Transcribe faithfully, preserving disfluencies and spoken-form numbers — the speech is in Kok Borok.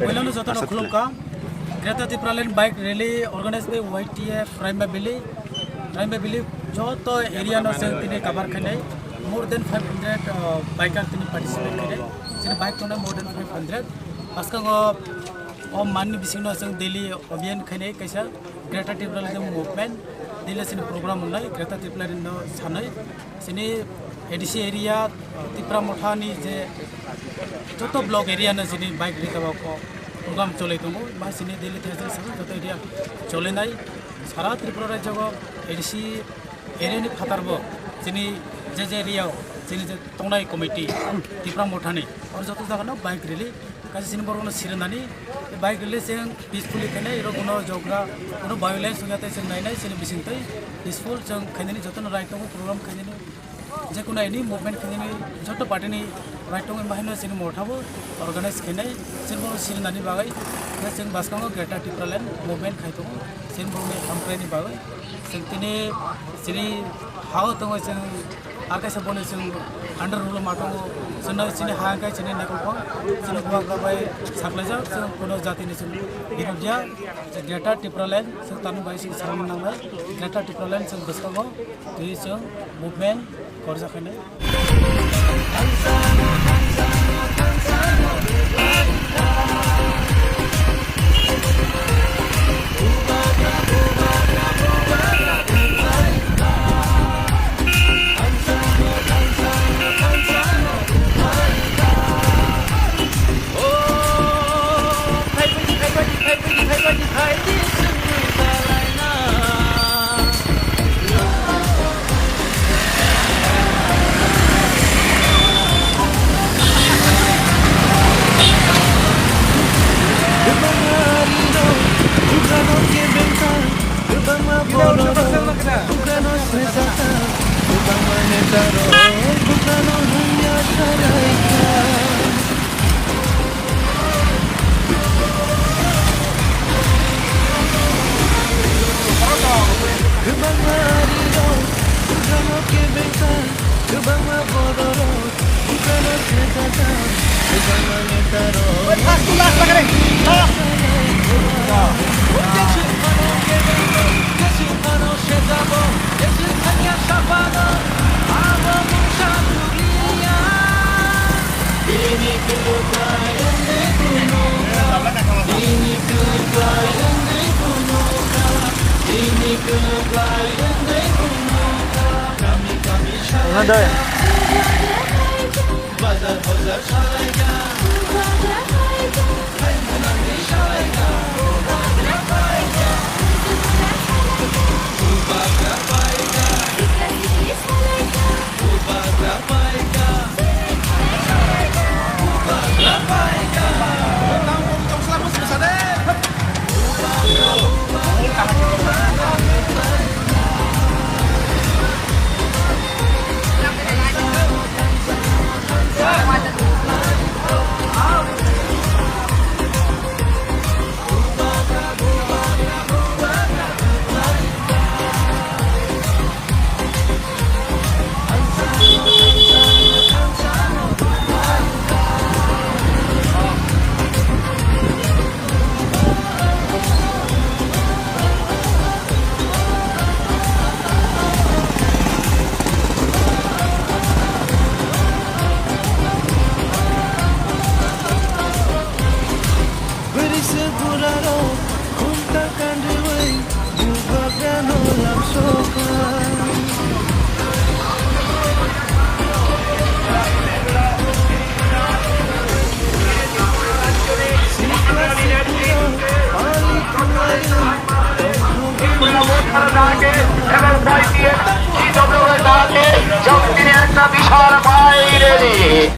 Puilano jotono khulumkha. Greater Tipraland Bike Rally organized by Y T F Raima Valley. Raima Valley joto area no chwng tini cover khainai. More than five hundred, uh, biker tini participate khainai. Chini bike tongnai more than five hundred. Bwskango o manni bisingno chwng daily abhiyan khainai kaisa Greater Tipraland Movement. Daily chini program wngnai Greater Tipraland no sanai. Chini A D C area, Tipra Mothani je joto block area no chini bike rally tabok o program cholai tongo. Ba chini daily thai joto area cholinai. Sara Tripura rajyo o A D C area ni phatar bo chini je je area o chini je tongnai committee Tipra Mothani or joto jaga no bike rally kaisa chini borok no sirinani bike rally chwng peacefully khainai, iro bono jokra bono violence wngya tei chwng nainai chini bising tei peaceful chwng khainani joto no right tongo program khainani. Jekunu any movement khainani joto party ni right tongo, bahai no chini motha bo organize khainai, chini bo sirinani bagwi, tei chini bwskango Greater Tipraland movement khai tongo, chini bo ni hamkrai ni bagwi, chini tini chini hao tongo, chini ar kaisa bo ni chini under rule ma tongo, chini chini ha hwnkhe chini naikol phang, chini bubagra bai saklaijak, chini kuno jati ni chini birodya, Greater Tipraland, chini tamo bai chini salamna nangnai, Greater Tipraland chini bwskango. Tei chwng movement korjak hwnwi. Kwbangma arirok, bukhano kebengkha, kwbangma bororok, bukhano sejajak, kwbangma netarok. First to last lagare. Last. Bwrwi se burarok khumta kanriwi bubagrano lamsokha. Sikla sikla pali kwlaiwi tongthokgwi.